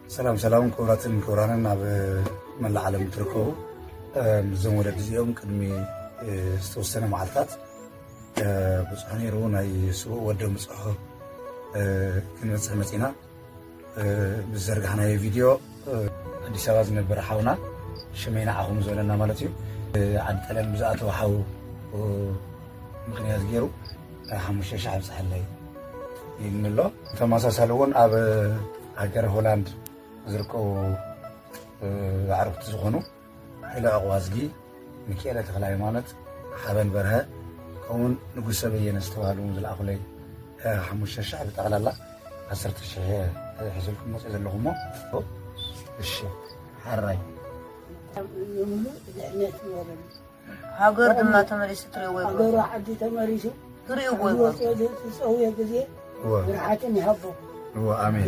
ሰላም ሰላም፣ ክቡራትን ክቡራንን ኣብ መላእ ዓለም ትርከቡ፣ እም፣ እዞም ወለዲ እዚኦም ቅድሚ፣ እ፣ ዝተወሰነ መዓልታት፣ እ፣ ብፅሑ ነይሩ ናይ ስዉእ ወዶም ብፅሑ፣ እ፣ ክንበፅሕ መፂና። እ፣ ምስ ዘርጋሕናዮ ቪድዮ፣ እ፣ ኣዲስ ኣበባ ዝነበር ሓውና ሽመይ ንዓኹም ዝበለና ማለት እዩ። እ፣ ዓዲ ጣልያን ብዝኣተወ ሓው፣ እ፣ ምኽንያት ገይሩ፣ እ፣ ሓሙሽተ ሺሕ ኣብፅሐለይ ኢሉኒ ኣሎ። ተመሳሳሊ እውን ኣብ ሃገር ሆላንድ ዝርከቡ፣ እ፣ ኣዕሩኽቲ ዝኾኑ ሓይለ ዕቑባዝጊ፣ ሚካኤለ ተኽለ ሃይማኖት፣ ሓበን በርሀ፣ ከምኡውን ንጉሰ በየነ ዝተባህሉ እውን ዝለኣኹለይ፣ እ፣ ሓሙሽተ ሺሕ ብጠቕላላ ዓሰርተ ሺሕ፣ እ፣ ሒዝልኩም መፅእ ዘለኹሞ። እሺ፣ ሓራይ። ንምሉእ ድሕነት ይበለሉ። ሃገር ድማ ተመሊሱ ትርእይዎ ይግበሩ። ሃገሩ ዓዲ ተመሊሱ ትርእይዎ ይግበሩ። ዝወፅኦ ዝፀውዮ ግዜ እወ። ብርሓትን ይሃቦ። እወ፣ ኣሜን።